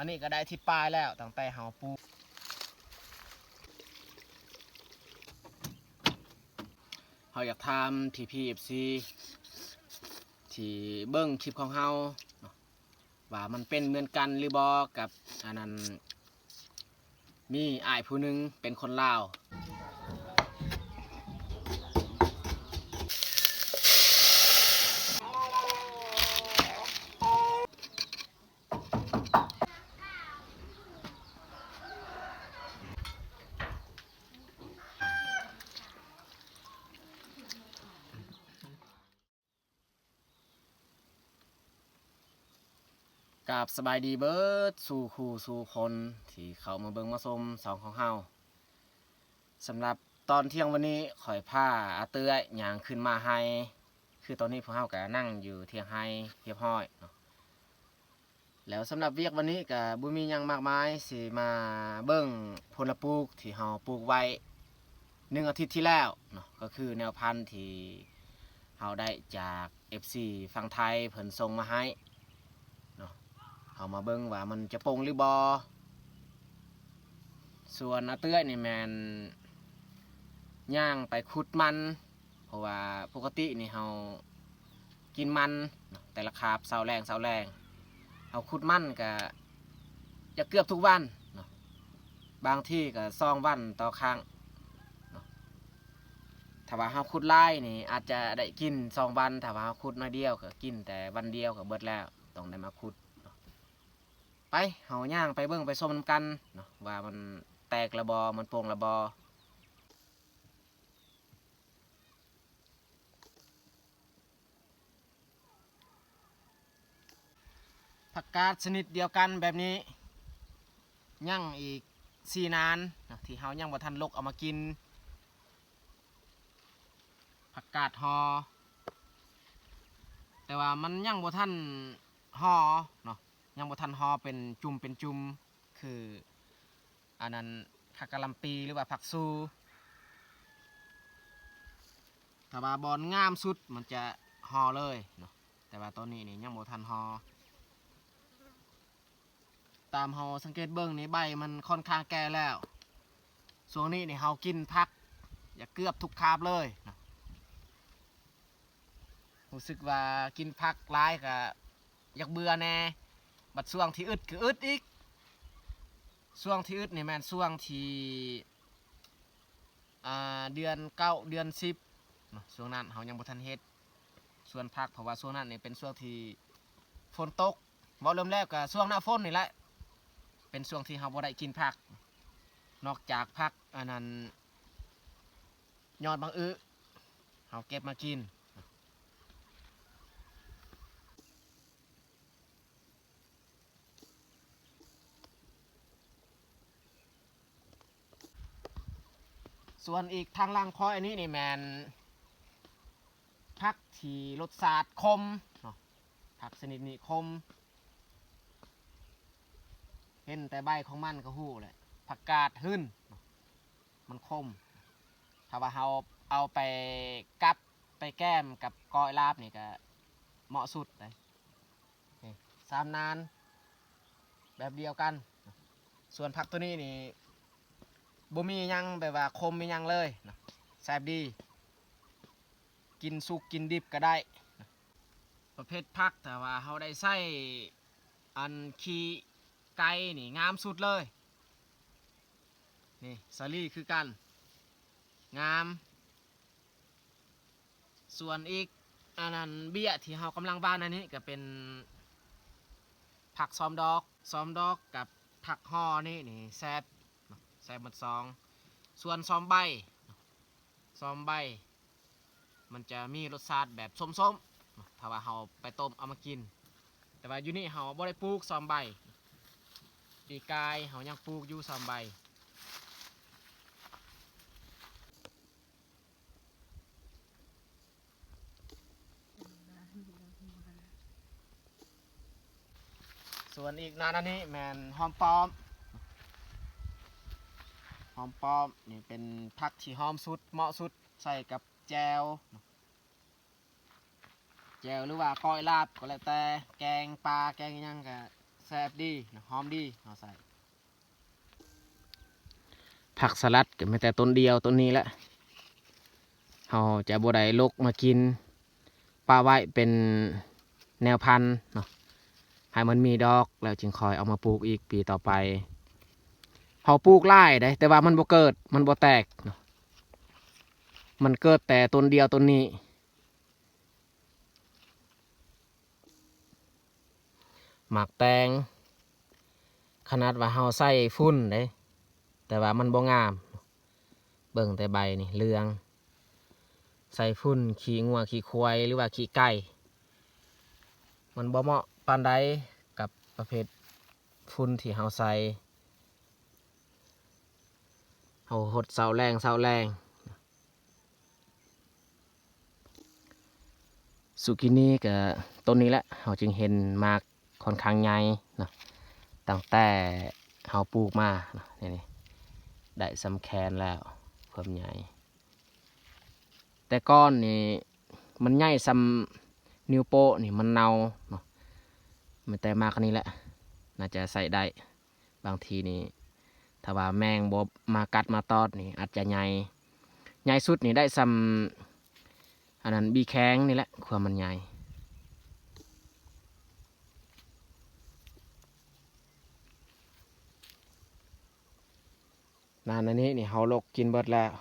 ອັນນີ້ກໍໄດ້ທິດປາຍແລ້ວ ຕັ້ງແຕ່ເຮົາປູກ. ເຮົາຢາກຖາມພີ່ໆ ເອັຟຊີ ທີ່ເບິ່ງຄລິບຂອງເຮົາເນາະ ວ່າມັນເປັນເໝືອນກັນຫຼືບໍ່ກັບອັນນັ້ນ ມີອ້າຍຜູ້ໜຶ່ງເປັນຄົນລາວ. ກາບສະບາຍດີເບີດສູ່ຄູ່ສູ່ຄົນທີ່ເຂົ້າມາເບິ່ງມາຊົມຊ່ອງຂອງເຮົາ. ສຳລັບຕອນທ່ຽງວັນນີ້ ຂ້ອຍພາອາເຕື້ອຍ່າງຂຶ້ນມາໄຮ່ ຄືຕອນນີ້ພວກເຮົາກະນັ່ງຢູ່ທ່ຽງໄຮ່ຮຽບຮ້ອຍເນາະ. ແລ້ວສຳລັບວຽກວັນນີ້ກະບໍ່ມີຫຍັງມາກມາຍ ຊິມາເບິ່ງຜົນລະປູກທີ່ເຮົາປູກໄວ້ໜຶ່ງອາທິດທີ່ແລ້ວເນາະ ກໍຄືແນວພັນທີ່ເຮົາໄດ້ຈາກເອັຟຊີຝັ່ງໄທເພິ່ນສົ່ງມາໃຫ້ເນາະ. ເຮົາມາເບິ່ງວ່າມັນຈະປົ່ງຫຼືບໍ່. ສ່ວນອາເຕື້ອຍນີ້ແມ່ນຍ່າງໄປຂຸດມັນ ເພາະວ່າປົກກະຕິນີ້ເຮົາກິນມັນເນາະ ແຕ່ລະຄາບເຊົ້າແລງ ເຊົ້າແລງ ເຮົາຂຸດມັນກະຈະເກືອບທຸກວັນເນາະ ບາງທີກະສອງວັນຕໍ່ຄັ້ງເນາະ. ຖ້າວ່າເຮົາຂຸດຫຼາຍນີ້ອາດຈະໄດ້ກິນສອງວັນ ຖ້າວ່າເຮົາຂຸດໜ້ອຍດຽວກະກິນແຕ່ວັນດຽວກະເບິດແລ້ວ ຕ້ອງໄດ້ມາຂຸດເນາະ. ໄປ ເຮົາຍ່າງໄປເບິ່ງໄປຊົມນຳກັນເນາະ ວ່າມັນແຕກລະບໍ່ ມັນປົ່ງລະບໍ່. ຜັກກາດຊະນິດດຽວກັນແບບນີ້ ຍັງອີກສີ່ນານເນາະ ທີ່ເຮົາຍັງບໍ່ທັນລົກເອົາມາກິນ. ຜັກກາດຫໍ່ ແຕ່ວ່າມັນຍັງບໍ່ທັນຫໍ່ເນາະ ຍັງບໍ່ທັນຫໍ່ເປັນຈຸ່ມເປັນຈຸ່ມ ຄືອັນນັ້ນ ຜັກກະຫຼ່ຳປີ ຫຼືວ່າຜັກຊູ. ຖ້າວ່າບ່ອນງາມສຸດມັນຈະຫໍ່ເລີຍເນາະ ແຕ່ວ່າຕອນນີ້ນີ້ຍັງບໍ່ທັນຫໍ່. ຕາມເຮົາສັງເກດເບິ່ງນີ້ ໃບມັນຄ່ອນຂ້າງແກ່ແລ້ວ. ຊ່ວງນີ້ນີ້ເຮົາກິນຜັກຢາກເກືອບທຸກຄາບເລີຍເນາະ. ຮູ້ສຶກວ່າກິນຜັກຫຼາຍກະຢາກເບື່ອແດ່ ບັດຊ່ວງທີ່ອຶດກະອຶດອີກ. ຊ່ວງທີ່ອຶດນີ້ແມ່ນຊ່ວງທີ່ ອ່າ ເດືອນເກົ້າ ເດືອນສິບເນາະ ຊ່ວງນັ້ນເຮົາຍັງບໍ່ທັນເຮັດສວນຜັກ ເພາະວ່າຊ່ວງນັ້ນນີ້ເປັນຊ່ວງທີ່ຝົນຕົກ ເວົ້າເລີ່ມແລ້ວກະຊ່ວງໜ້າຝົນນີ້ແຫຼະ ເປັນຊ່ວງທີ່ເຮົາບໍ່ໄດ້ກິນຜັກ ນອກຈາກຜັກອັນນັ້ນ ຍອດບັກອຶ ເຮົາເກັບມາກິນ. ສ່ວນອີກທາງຫຼັງຂ້ອຍອັນນີ້ນີ້ແມ່ນຜັກທີ່ລົດຊາດຂົມເນາະ ຜັກຊະນິດນີ້ຂົມ ເຫັນແຕ່ໃບຂອງມັນກໍຮູ້ແຫຼະ ຜັກກາດຫຶ່ນເນາະ ມັນຂົມ. ຖ້າວ່າເຮົາເອົາໄປກັບໄປແກ້ມກັບກ້ອຍລາບນີ້ກໍເໝາະສຸດເດ້. ນີ້ ສາມນານແບບດຽວກັນ. ສ່ວນຜັກໂຕນີ້ນີ້ບໍ່ມີຫຍັງ ແບບວ່າຂົມມີຫຍັງເລີຍນະ ແຊບດີ ກິນສຸກກິນດິບກໍໄດ້ນະ. ປະເພດຜັກ ຖ້າວ່າເຮົາໄດ້ໃຊ້ອັນຂີ້ໄກ່ນີ້ງາມສຸດເລີຍ. ນີ້ສາລີຄືກັນ ງາມ. ສ່ວນອີກອັນນັ້ນ ເບ້ຍທີ່ເຮົາກຳລັງຫວ່ານອັນນີ້ ກໍເປັນຜັກຊອມດອກ ຊອມດອກກັບຜັກຫໍ່ນີ້ ນີ້ແຊບ ແຊບໝົດສອງ. ສ່ວນຊອມໃບ ຊອມໃບ ມັນຈະມີລົດຊາດແບບສົ້ມໆ ຖ້າວ່າເຮົາໄປຕົ້ມເອົາມາກິນ. ແຕ່ວ່າຢູ່ນີ້ເຮົາບໍ່ໄດ້ປູກຊອມໃບ ປີກາຍເຮົາຍັງປູກຢູ່ຊອມໃບ. ສ່ວນອີກນັ້ນ ອັນນີ້ແມ່ນຫອມປ້ອມ ຫອມປ້ອມນີ້ເປັນຜັກທີ່ຫອມສຸດ ເໝາະສຸດ ໃສ່ກັບແຈ່ວ ແຈ່ວ ຫຼືວ່າກ້ອຍລາບກໍແລ້ວແຕ່ ແກງປາແກງຫຍັງກໍ ແຊບດີ ຫອມດີ ເຮົາໃສ່ ຜັກສະຫຼັດກໍມີແຕ່ຕົ້ນດຽວຕົ້ນນີ້ແຫຼະ ເຮົາຈະບໍ່ໄດ້ລົກມາກິນ ປະໄວ້ເປັນແນວພັນເນາະ ໃຫ້ມັນມີດອກ ແລ້ວຈຶ່ງຄ່ອຍເອົາມາປູກອີກປີຕໍ່ໄປ. ເຮົາປູກຫຼາຍເດ້ ແຕ່ວ່າມັນບໍ່ເກີດ ມັນບໍ່ແຕກເນາະ ມັນເກີດແຕ່ຕົ້ນດຽວຕົ້ນນີ້. ໝາກແຕງ ຂະໜາດວ່າເຮົາໃສ່ຝຸ່ນເດ້ ແຕ່ວ່າມັນບໍ່ງາມ ເບິ່ງແຕ່ໃບນີ້ເຫຼືອງ ໃສ່ຝຸ່ນຂີ້ງົວຂີ້ຄວາຍ ຫຼືວ່າຂີ້ໄກ່ ມັນບໍ່ເໝາະປານໃດກັບປະເພດຝຸ່ນທີ່ເຮົາໃສ່ ເຮົາຫົດເຊົ້າແລງ ເຊົ້າແລງ. ຊູກິນີກໍຕົ້ນນີ້ແຫຼະ ເຮົາຈຶ່ງເຫັນໝາກຂ້ອນຂ້າງໃຫຍ່ເນາະ ຕັ້ງແຕ່ເຮົາປູກມາເນາະ ນີ້ໆ ໄດ້ສ່ຳແຂນແລ້ວ ຄວາມໃຫຍ່ ແຕ່ກ່ອນນີ້ມັນໃຫຍ່ສ່ຳນິ້ວໂປ້ນີ້ ມັນເນົ່າເນາະ ມີແຕ່ໝາກອັນນີ້ແຫຼະ ໜ້າຈະໃຊ້ໄດ້. ບາງທີນີ້ ຖ້າວ່າແມງບໍ່ມາກັດມາຕອດນີ້ ອາດຈະໃຫຍ່ ໃຫຍ່ສຸດນີ້ໄດ້ສ່ຳ ອັນນັ້ນ ບີແຄງນີ້ແຫຼະ ຄວາມມັນໃຫຍ່. ນານອັນນີ້ນີ້ ເຮົາລົກກິນເບິດແລ້ວ.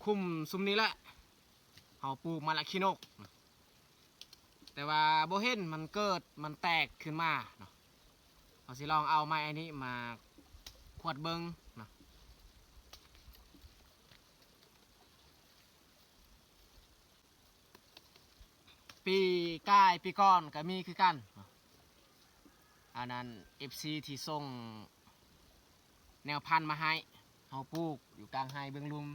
ຄຸ້ມຊຸມນີ້ແຫຼະ ເຮົາປູກມາລະຂີ້ນົກ ແຕ່ວ່າບໍ່ເຫັນມັນເກີດ ມັນແຕກຂຶ້ນມາເນາະ ເຮົາຊິລອງເອົາໄມ້ອັນນີ້ມາຂວດເບິ່ງເນາະ. ປີກາຍປີກ່ອນກໍມີຄືກັນ ອັນນັ້ນ ເອັຟຊີ ທີ່ສົ່ງແນວພັນມາໃຫ້ເຮົາປູກຢູ່ກາງໄຮ່ເບື້ອງລຸ່ມ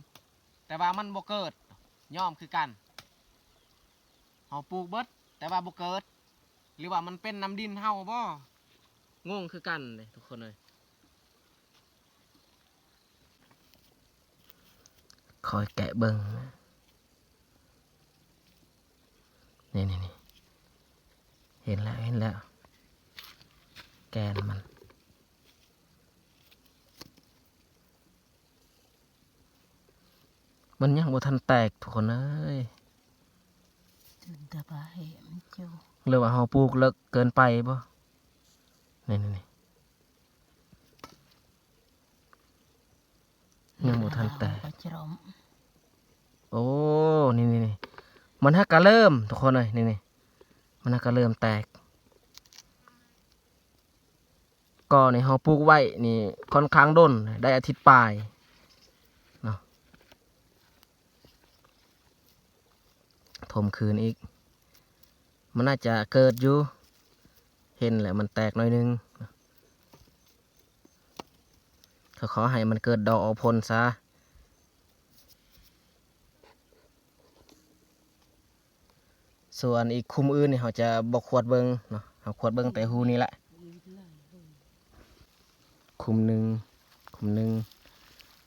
ແຕ່ວ່າມັນບໍ່ເກີດ ຍອມຄືກັນ ເຮົາປູກເບິດ ແຕ່ວ່າບໍ່ເກີດ ຫຼືວ່າມັນເປັນນຳດິນເຮົາບໍ່? ງົງຄືກັນເດ້ທຸກຄົນເອີຍ. ຄ່ອຍແກະເບິ່ງ ນີ້ໆໆ ເຫັນແລ້ວ ເຫັນແລ້ວ ແກ່ນມັນ ມັນຍັງບໍ່ທັນແຕກທຸກຄົນເອີຍ ຕື່ນແຕ່ປາແຫມຢູ່ ຫຼືວ່າເຮົາປູກເລິກເກີນໄປບໍ່? ນີ້ໆໆ ຍັງບໍ່ທັນແຕກ ໂອ້ ນີ້ໆໆ ມັນຫາກກະເລີ່ມ ທຸກຄົນເອີຍ ນີ້ໆ ມັນຫາກກະເລີ່ມແຕກ. ກໍນີ້ເຮົາປູກໄວ້ນີ້ຂ້ອນຂ້າງດົນ ໄດ້ອາທິດປາຍເນາະ ຖົມຄືນອີກ ມັນໜ້າຈະເກີດຢູ່ ເຫັນແລ້ວມັນແຕກໜ້ອຍໜຶ່ງ ກໍຂໍໃຫ້ມັນເກີດດອກອອກຜົນຊະ. ສ່ວນອີກຄຸ້ມອື່ນນີ້ເຮົາຈະບໍ່ຂວດເບິ່ງເນາະ ເຮົາຂວດເບິ່ງແຕ່ຮູນີ້ແຫຼະ ຄຸ້ມໜຶ່ງ ຄຸ້ມໜຶ່ງ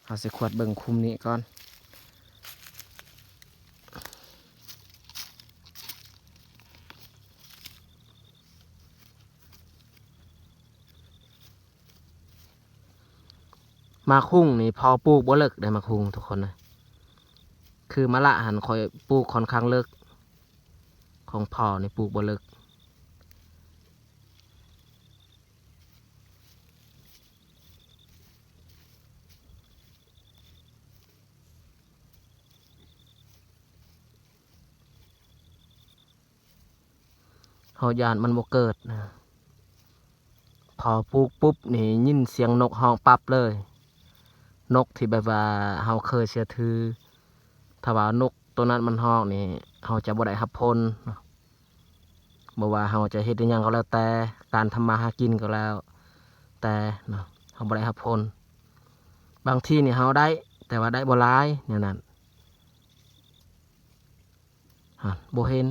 ເຮົາຊິຂວດເບິ່ງຄຸ້ມນີ້ກ່ອນ. ໝາກຫຸ່ງນີ້ພໍ່ປູກບໍ່ເລິກເດ້ ໝາກຫຸ່ງທຸກຄົນນະ ຄືມະລະຫັ້ນຂ້ອຍປູກຂ້ອນຂ້າງເລິກ ຂອງພໍ່ນີ້ປູກບໍ່ເລິກ. ເຮົາຢ້ານມັນບໍ່ເກີດນະ ພໍປູກປຸບນີ້ຍິນສຽງນົກຮ້ອງປັບເລີຍ ນົກທີ່ແບບວ່າເຮົາເຄີຍເຊື່ອຖື ຖ້າວ່ານົກໂຕນັ້ນມັນຮ້ອງນີ້ ເຮົາຈະບໍ່ໄດ້ຮັບຜົນເນາະ ບໍ່ວ່າເຮົາຈະເຮັດອີ່ຫຍັງກໍແລ້ວແຕ່ ການທຳມາຫາກິນກໍແລ້ວແຕ່ເນາະ ເຮົາບໍ່ໄດ້ຮັບຜົນ. ບາງທີນີ້ເຮົາໄດ້ ແຕ່ວ່າໄດ້ບໍ່ຫຼາຍແນວນັ້ນ. ຫັ້ນ ບໍ່ເຫັນ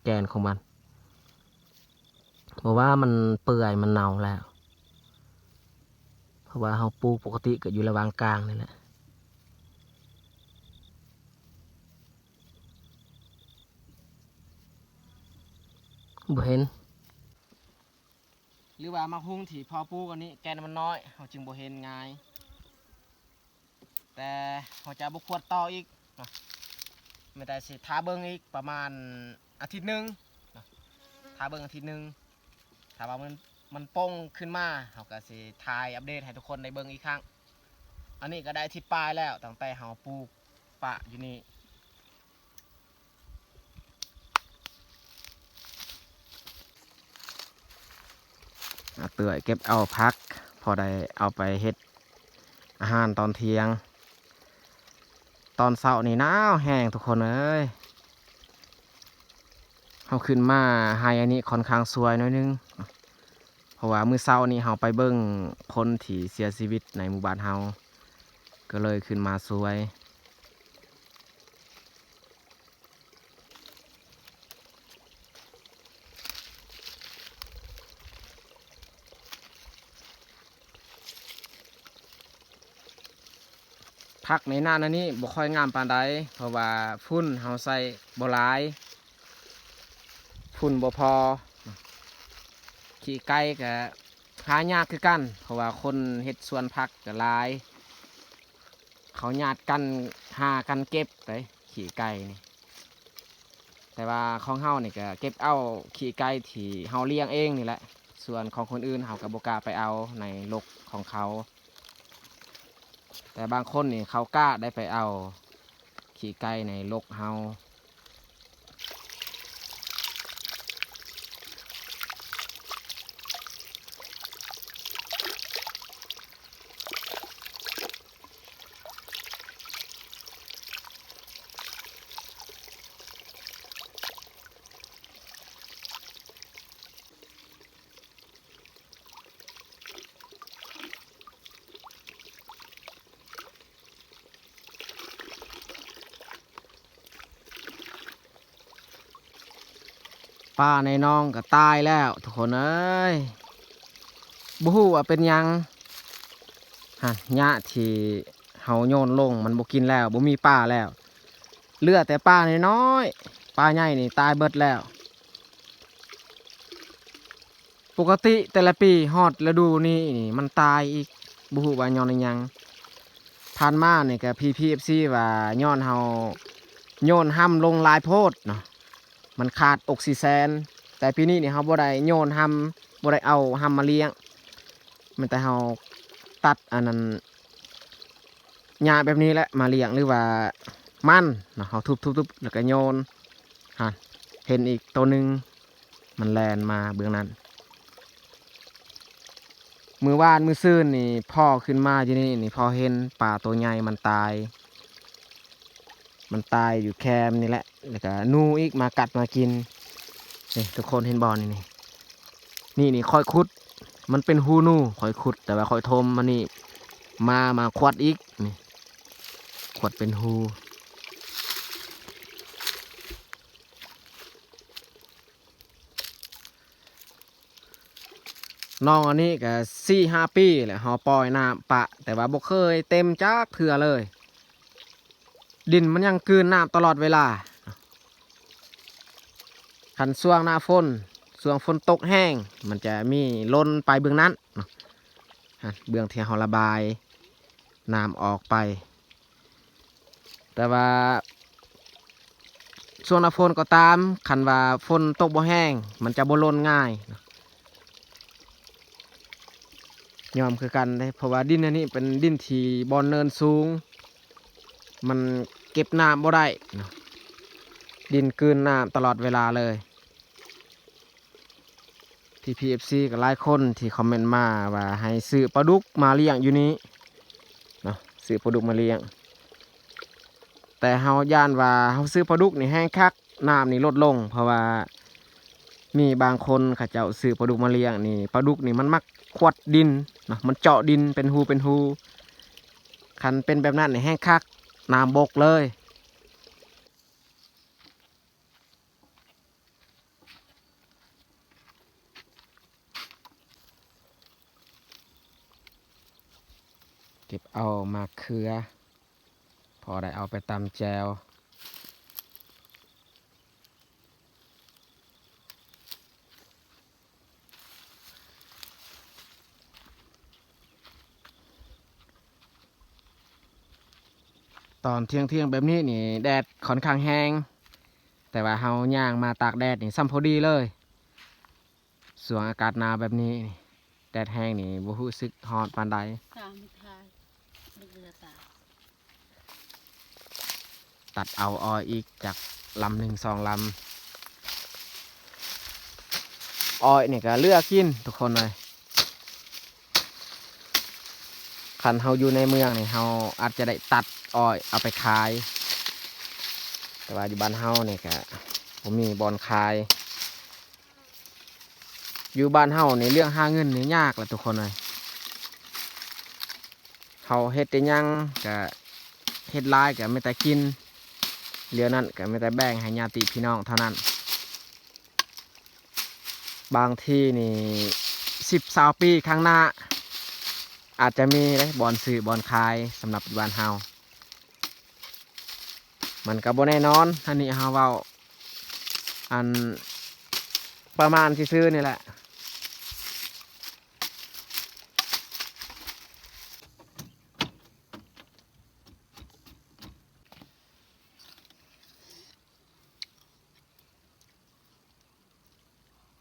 ແກ່ນຂອງມັນ ບໍ່ວ່າມັນເປື່ອຍ ມັນເນົ່າແລ້ວ ເພາະວ່າເຮົາປູກປົກກະຕິກໍຢູ່ລະຫວ່າງກາງນີ້ແຫຼະ. ບໍ່ເຫັນ ຫຼືວ່າໝາກຫຸ່ງທີ່ພໍ່ປູກອັນນີ້ ແກ່ນມັນນ້ອຍ ເຮົາຈຶ່ງບໍ່ເຫັນງ່າຍ ແຕ່ເຮົາຈະບໍ່ຂວດຕໍ່ອີກເນາະ ມີແຕ່ຊິຖ້າເບິ່ງອີກປະມານອາທິດໜຶ່ງເນາະ ຖ້າເບິ່ງອາທິດໜຶ່ງ ຖ້າວ່າມັນ ມັນປົ່ງຂຶ້ນມາ ເຮົາກໍຊິຖ່າຍອັບເດດໃຫ້ທຸກຄົນໄດ້ເບິ່ງອີກຄັ້ງ. ອັນນີ້ກໍໄດ້ອາທິດປາຍແລ້ວ ຕັ້ງແຕ່ເຮົາປູກປະຢູ່ນີ້. ອາເອື້ອຍເກັບເອົາຜັກ ພໍໄດ້ເອົາໄປເຮັດອາຫານຕອນທ່ຽງ. ຕອນເຊົ້ານີ້ໜາວແຮງທຸກຄົນເອີຍ. ເຮົາຂຶ້ນມາໄຮ່ອັນນີ້ຄ່ອນຂ້າງສວຍໜ້ອຍໜຶ່ງ ເພາະວ່າມື້ເຊົ້ານີ້ເຮົາໄປເບິ່ງຄົນທີ່ເສຍຊີວິດໃນໝູ່ບ້ານເຮົາ ກໍເລີຍຂຶ້ນມາສວຍ. ຜັກໃນໜ້ານີ້ບໍ່ຄ່ອຍງາມປານໃດ ເພາະວ່າຝຸ່ນເຮົາໃສ່ບໍ່ຫຼາຍ ຝຸ່ນບໍ່ພໍ. ຂີ້ໄກ່ກໍຫາຍາກຄືກັນ ເພາະວ່າຄົນເຮັດສວນຜັກກໍຫຼາຍ ເຂົາຍາດກັນຫາກັນເກັບໄດ໋ ຂີ້ໄກ່ນີ້. ແຕ່ວ່າຂອງເຮົານີ້ກໍເກັບເອົາຂີ້ໄກ່ທີ່ເຮົາລ້ຽງເອງນີ້ແຫຼະ ສ່ວນຂອງຄົນອື່ນເຮົາກໍບໍ່ກ້າໄປເອົາໃນລົກຂອງເຂົາ. ແຕ່ບາງຄົນນີ້ເຂົາກ້າໄດ້ໄປເອົາຂີ້ໄກ່ໃນລົກເຮົາ. ປາໃນໜອງກໍຕາຍແລ້ວທຸກຄົນເອີຍ ບໍ່ຮູ້ວ່າເປັນຫຍັງ. ຫັ້ນ ຫຍ້າທີ່ເຮົາໂຍນລົງມັນບໍ່ກິນແລ້ວ ບໍ່ມີປາແລ້ວ ເຫຼືອແຕ່ປານ້ອຍໆ ປາໃຫຍ່ນີ້ຕາຍເບິດແລ້ວ. ປົກກະຕິແຕ່ລະປີຮອດລະດູນີ້ນີ້ມັນຕາຍອີກ ບໍ່ຮູ້ວ່າຍ້ອນອີຫຍັງ. ຜ່ານມານີ້ກໍ ພີພີ ເອັຟຊີ ວ່າຍ້ອນເຮົາໂຍນຮຳລົງຫຼາຍໂພດເນາະ ມັນຂາດອົກຊີເຈນ. ແຕ່ປີນີ້ນີ້ເຮົາບໍ່ໄດ້ໂຍນຮຳ ບໍ່ໄດ້ເອົາຮຳມາລ້ຽງ ມີແຕ່ເຮົາຕັດອັນນັ້ນ ຫຍ້າແບບນີ້ແຫຼະມາລ້ຽງ ຫຼືວ່າມັນເນາະ ເຮົາທຸບໆໆ ແລ້ວກໍໂຍນ. ຫັ້ນ ເຫັນອີກໂຕໜຶ່ງ ມັນແລ່ນມາເບື້ອງນັ້ນ. ມື້ວານມື້ຊືນນີ້ພໍ້ຂຶ້ນມາຢູ່ນີ້ນີ້ ພໍ້ເຫັນປາໂຕໃຫຍ່ມັນຕາຍ ມັນຕາຍຢູ່ແຄມນີ້ແຫຼະ ແລ້ວກໍໜູອີກມາກັດມາກິນ. ນີ້ ທຸກຄົນເຫັນບໍ່ ນີ້ ນີ້ ນີ້ ນີ້ ຂ້ອຍຂຸດ ມັນເປັນຮູໜູ ຂ້ອຍຂຸດ ແຕ່ວ່າຂ້ອຍຖົມ ມັນນີ້ມາ ມາຂວດອີກ ນີ້ ຂວດເປັນຮູ. ໜອງອັນນີ້ກໍສີ່ຫ້າປີແລ້ວ ເຮົາປ່ອຍນ້ຳປະ ແຕ່ວ່າບໍ່ເຄີຍເຕັມຈັກເທື່ອເລີຍ. ດິນມັນຍັງກືນນ້ຳຕະຫຼອດເວລາ. ຄັນຊ່ວງໜ້າຝົນ ຊ່ວງຝົນຕົກແຮງ ມັນຈະມີຫຼົ່ນໄປເບື້ອງນັ້ນເນາະ ຫັ້ນ ເບື້ອງທີ່ເຮົາລະບາຍນ້ຳອອກໄປ. ແຕ່ວ່າຊ່ວງໜ້າຝົນກໍຕາມ ຄັນວ່າຝົນຕົກບໍ່ແຮງ ມັນຈະບໍ່ຫຼົ່ນງ່າຍເນາະ. ຍອມຄືກັນເດ້ ເພາະວ່າດິນອັນນີ້ເປັນດິນທີ່ບ່ອນເນີນສູງ ມັນເກັບນ້ຳບໍ່ໄດ້ເນາະ ດິນກືນນ້ຳຕະຫຼອດເວລາເລີຍ. ພີພີ ເອັຟຊີ ກໍຫຼາຍຄົນທີ່ຄອມເມັນມາວ່າໃຫ້ຊື້ປາດຸກມາລ້ຽງຢູ່ນີ້ເນາະ ຊື້ປາດຸກມາລ້ຽງ. ແຕ່ເຮົາຢ້ານວ່າເຮົາຊື້ປາດຸກນີ້ແຮງຄັກ ນ້ຳນີ້ລົດລົງ ເພາະວ່າມີບາງຄົນເຂົາເຈົ້າຊື້ປາດຸກມາລ້ຽງນີ້ ປາດຸກນີ້ມັນມັກຂວດດິນເນາະ ມັນເຈາະດິນເປັນຮູເປັນຮູ. ຄັນເປັນແບບນັ້ນນີ້ແຮງຄັກ ນ້ຳບົກເລີຍ. ເ ເກັບເອົາໝາກເຂືອ ພໍໄດ້ເອົາໄປຕຳແຈ່ວ. ຕອນທ່ຽງໆແບບນີ້ນີ້ ແດດຂ້ອນຂ້າງແຮງ, ແຕ່ວ່າເຮົາຍ່າງມາຕາກແດດນີ້ ຊ່ຳພໍດີເລີຍ. ຊ່ວງອາກາດໜາວແບບນີ້ ແດດແຮງນີ້ ບໍ່ຮູ້ສຶກຮ້ອນປານໃດ. ຕາມໄປຖ່າຍ ເບິ່ງເຮືອຕາ. ຕັດເອົາອ້ອຍອີກຈັກລຳໜຶ່ງສອງລຳ. ອ້ອຍນີ້ກໍເຫຼືອກິນທຸກຄົນເອີຍ. ຄັນເຮົາຢູ່ໃນເມືອງນີ້ ເຮົາອາດຈະໄດ້ຕັດອ້ອຍເອົາໄປຂາຍ, ແຕ່ວ່າຢູ່ບ້ານເຮົານີ້ກໍບໍ່ມີບ່ອນຂາຍ. ຢູ່ບ້ານເຮົານີ້ເລື່ອງຫາເງິນນີ້ຍາກລະທຸກຄົນເອີຍ. ເຮົາເຮັດໄດ້ຫຍັງກະເຮັດຫຼາຍກະມີແຕ່ກິນ, ເຫຼືອນັ້ນກະມີແຕ່ແບ່ງໃຫ້ຍາດຕິພີ່ນ້ອງເທົ່ານັ້ນ. ບາງທີນີ້ສິບຊາວປີຂ້າງໜ້າ ອາດຈະມີເດ້ບ່ອນຊື້ບ່ອນຂາຍສຳລັບຢູ່ບ້ານເຮົາ. ມັນກະບໍ່ແນ່ນອນ, ອັນນີ້ເຮົາເວົ້າ ອັນ ປະມານຊື່ໆນີ້ແຫຼະ.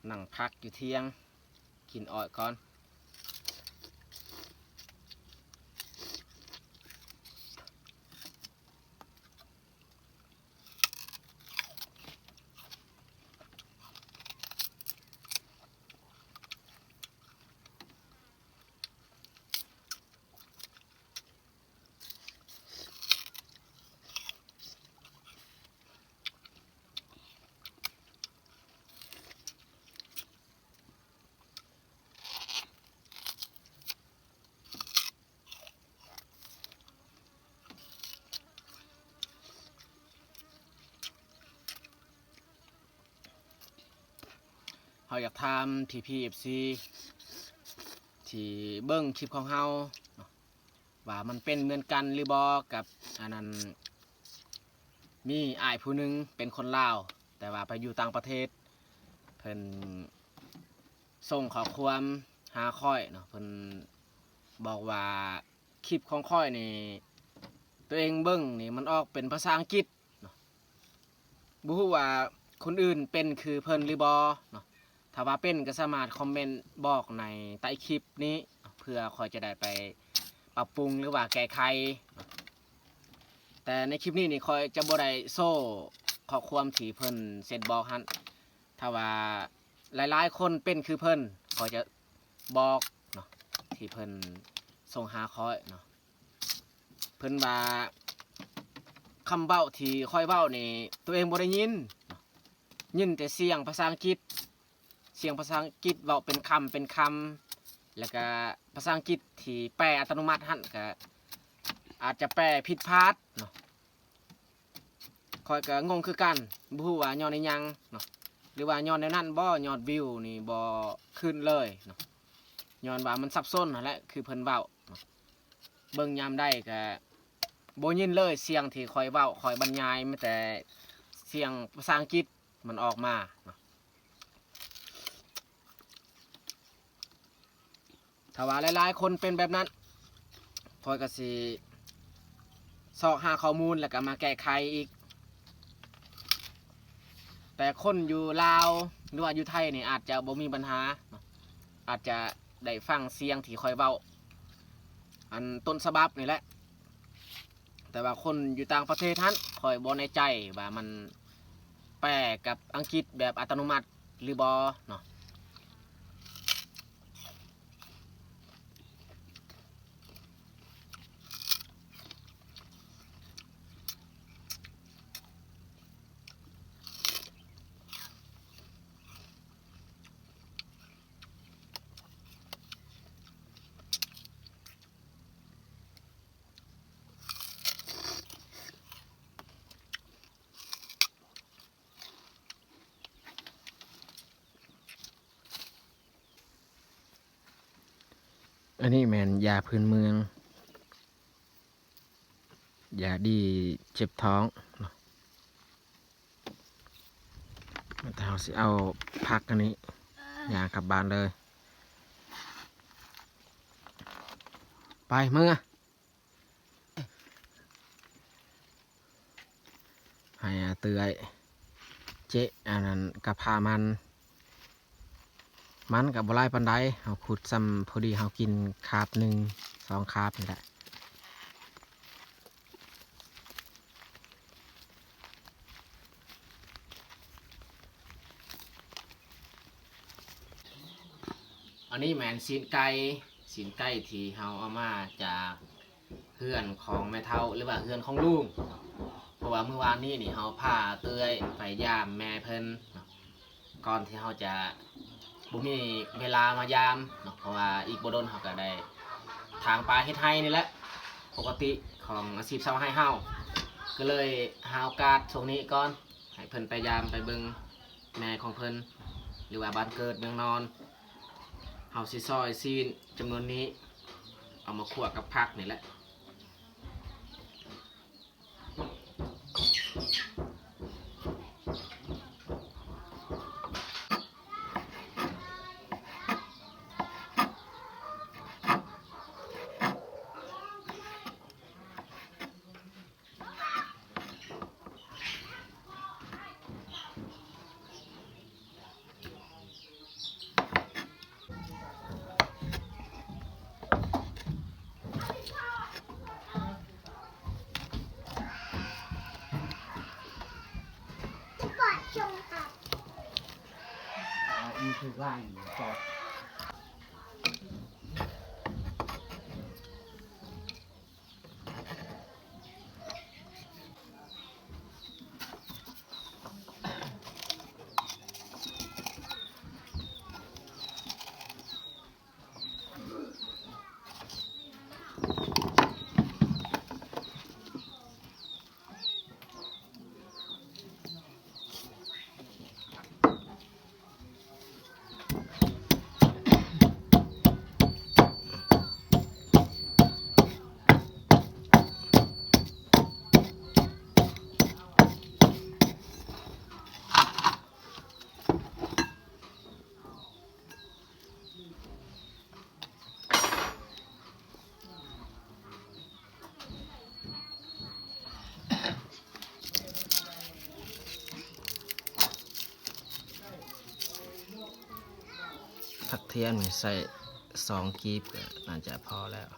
ນັ່ງພັກຢູ່ທ່ຽງ ກິນອ້ອຍກ່ອນ. ເຮົາຢາກຖາມພີ່ໆ ເອັຟຊີ ທີ່ເບິ່ງຄລິບຂອງເຮົາເນາະ ວ່າມັນເປັນເໝືອນກັນຫຼືບໍ່ກັບອັນນັ້ນ ມີອ້າຍຜູ້ໜຶ່ງເປັນຄົນລາວ ແຕ່ວ່າໄປຢູ່ຕ່າງປະເທດ ເພິ່ນສົ່ງຂໍ້ຄວາມຫາຂ້ອຍເນາະ, ເພິ່ນບອກວ່າຄລິບຂອງຂ້ອຍນີ້ ຕົວເອງເບິ່ງນີ້ມັນອອກເປັນພາສາອັງກິດເນາະ. ບໍ່ຮູ້ວ່າຄົນອື່ນເປັນຄືເພິ່ນຫຼືບໍ່ເນາະ, ຖ້າວ່າເປັນກໍສາມາດຄອມເມັນບອກໃນໃຕ້ຄລິບນີ້ ເພື່ອຂ້ອຍຈະໄດ້ໄປປັບປຸງ ຫຼືວ່າແກ້ໄຂ. ແຕ່ໃນຄລິບນີ້ນີ້ ຂ້ອຍຈະບໍ່ໄດ້ໂຊຂໍ້ຄວາມທີ່ເພິ່ນເຊັນບອກຫັ້ນ. ຖ້າວ່າຫຼາຍໆຄົນເປັນຄືເພິ່ນ ຂ້ອຍຈະບອກເນາະ ທີ່ເພິ່ນສົ່ງຫາຂ້ອຍເນາະ. ເພິ່ນວ່າຄຳເວົ້າທີ່ຂ້ອຍເວົ້ານີ້ ຕົວເອງບໍ່ໄດ້ຍິນເນາະ, ຍິນແຕ່ສຽງພາສາອັງກິດ, ສຽງພາສາອັງກິດເວົ້າເປັນຄຳເປັນຄຳ, ແລ້ວກະພາສາອັງກິດທີ່ແປອັດຕະໂນມັດຫັ້ນ ກະອາດຈະແປຜິດພາດເນາະ. ຂ້ອຍກໍງົງຄືກັນ, ບໍ່ຮູ້ວ່າຍ້ອນອີຫຍັງເນາະ ຫຼືວ່າຍ້ອນແນວນັ້ນບໍ່, ຍອດວິວນີ້ບໍ່ຂຶ້ນເລີຍເນາະ, ຍ້ອນວ່າມັນສັບສົນຫັ້ນແຫຼະ ຄືເພິ່ນເວົ້າເນາະ. ເບິ່ງຍາມໃດກໍບໍ່ຍິນເລີຍ ສຽງທີ່ຂ້ອຍເວົ້າ ຂ້ອຍບັນຍາຍ ມີແຕ່ສຽງພາສາອັງກິດມັນອອກມາເນາະ. ຖ້າວ່າຫຼາຍໆຄົນເປັນແບບນັ້ນ ຂ້ອຍກໍຊິຊອກຫາຂໍ້ມູນ ແລ້ວກໍມາແກ້ໄຂອີກ. ແຕ່ຄົນຢູ່ລາວ ຫຼືວ່າຢູ່ໄທນີ້ ອາດຈະບໍ່ມີບັນຫາເນາະ, ອາດຈະໄດ້ຟັງສຽງທີ່ຂ້ອຍເວົ້າ ອັນຕົ້ນສະບັບນີ້ແຫຼະ. ແຕ່ວ່າຄົນຢູ່ຕ່າງປະເທດຫັ້ນ ຂ້ອຍບໍ່ແນ່ໃຈວ່າມັນແປກັບອັງກິດແບບອັດຕະໂນມັດຫຼືບໍ່ເນາະ. ອັນນີ້ແມ່ນຢາພື້ນເມືອງ ຢາດີເຈັບທ້ອງເນາະ. ແລ້ວເຮົາຊິເອົາຜັກອັນນີ້ຍ່າງກັບບ້ານເລີຍ. ໄປ ເມືອ. ໃຫ້ເອື້ອຍເຈະອັນນັ້ນກະພາມັນ ມັນກະບໍ່ຫຼາຍປານໃດ ເຮົາຂຸດຊ່ຳພໍດີເຮົາກິນຄາບໜຶ່ງສອງຄາບນີ້ແຫຼະ. ອັນນີ້ແມ່ນຊີ້ນໄກ່ ຊີ້ນໄກ່ທີ່ເຮົາເອົາມາຈາກເຮືອນຂອງແມ່ເຖົ້າ ຫຼືວ່າເຮືອນຂອງລຸງ ເພາະວ່າມື້ວານນີ້ນີ້ເຮົາພາເອື້ອຍໄປຢາມແມ່ເພິ່ນເນາະ ກ່ອນທີ່ເຮົາຈະບໍ່ມີເວລາມາຢາມເນາະ ເພາະວ່າອີກບໍ່ດົນເຮົາກະໄດ້ຖາງປາເຮັດໄຮ່ນີ້ແຫຼະ ປົກກະຕິຂອງອາຊີບຊາວໄຮ່ເຮົາ ກະເລີຍຫາໂອກາດຊ່ວງນີ້ກ່ອນ ໃຫ້ເພິ່ນໄປຢາມໄປເບິ່ງແມ່ຂອງເພິ່ນ ຫຼືວ່າບ້ານເກີດເມືອງນອນ. ເຮົາຊິຊອຍຊີ້ນຈຳນວນນີ້ ເອົາມາຂົ້ວກັບຜັກນີ້ແຫຼະ. ຜັກທຽມນີ້ໃສ່ສອງກີບກະໜ້າຈະພໍແລ້ວ.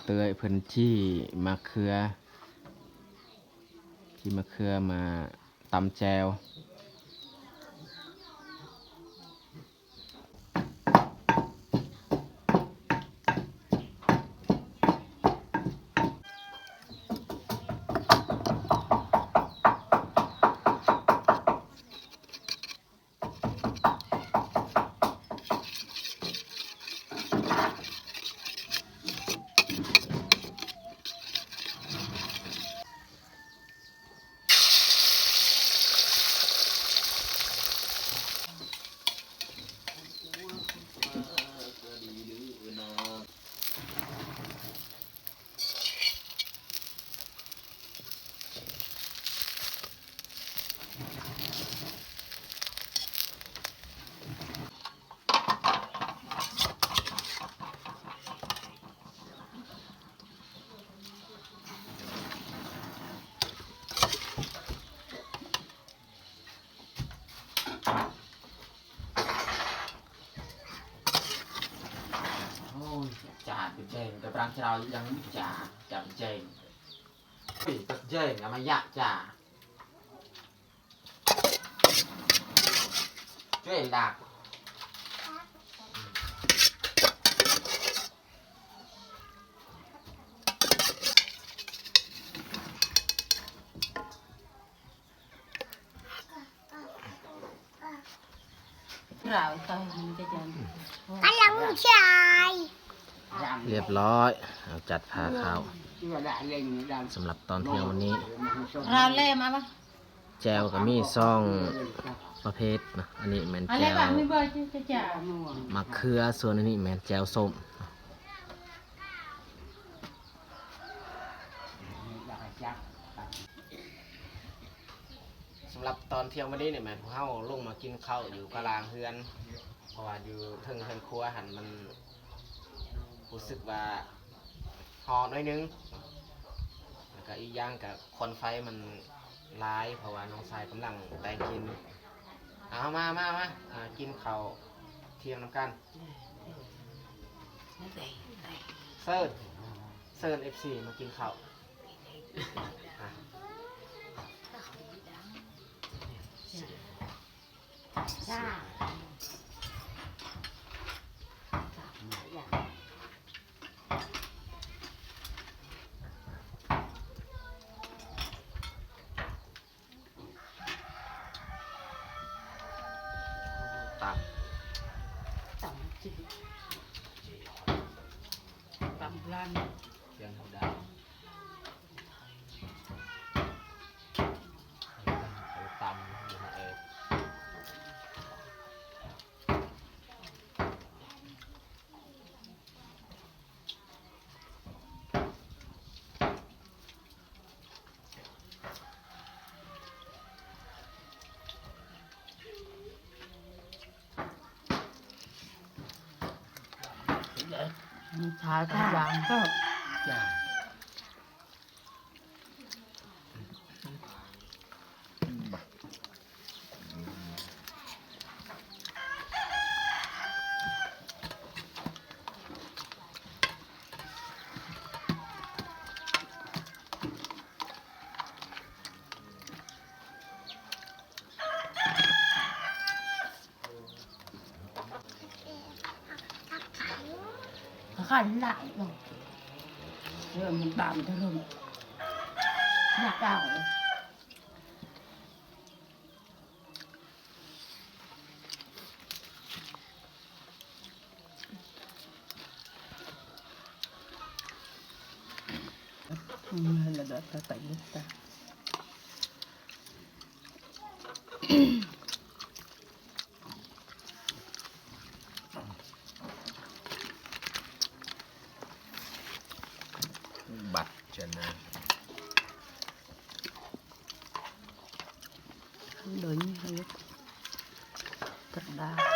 ເຕີຍເພິ່ນຈີ່ໝາກເຂືອ ຈີ່ໝາກເຂືອມາຕຳແຈ່ວ. ໂອ້ຍ ຈານເປັນແຈງ ແຕ່ປານເຈົ້າຍັງຈານ ຈານເປັນແຈງ ເຮີ້ຍ ຕັດແຈງ ອາມາຍະຈາ ເຈ້ດາກ. ກຳລັງຈາຍ ຮຽບຮ້ອຍ ເອົາຈັດພາເຂົ້າ ສຳລັບຕອນທ່ຽງວັນນີ້ ລາວແລມາວະ ແຈ່ວກໍມີສອງປະເພດເນາະ ອັນນີ້ແມ່ນແຈ່ວໝາກເຂືອ ສ່ວນອັນນີ້ແມ່ນແຈ່ວສົ້ມ. ສຳລັບຕອນທ່ຽງວັນນີ້ນີ້ແມ່ນພວກເຮົາລົງມາກິນເຂົ້າຢູ່ກະລາງເຮືອນ ເພາະວ່າຢູ່ເທິງເຮືອນຄົວຫັ້ນມັນຮູ້ສຶກວ່າຮ້ອນໜ້ອຍໜຶ່ງ ແລ້ວກະອີກຢ່າງກະຄວັນໄຟມັນຫຼາຍ ເພາະວ່ານ້ອງຊາຍກຳລັງແຕ່ງກິນ. ເອົາ ມາ ມາ ມາ ມາກິນເຂົ້າທ່ຽງນຳກັນ. ເຊີນ ເຊີນເອັຟຊີມາກິນເຂົ້າ. ຕຳ ຕຳຈີ່ ຕຳລັນ ເຄື່ອງເຮົາດາວ ເອົາຕຳຢູ່ຫັ້ນເອີ. ມັນທາກັນຢ່າງ ຄັນຫຼາຍເນາະ ເລີ່ມບາມທະລຸ ຢາກເອົາ ອືມ ລະດັບຕາໄຕເລີຍຕາ. ບັດຈະນາ ໂດຍມີໃຫ້ ທຳມະດາ.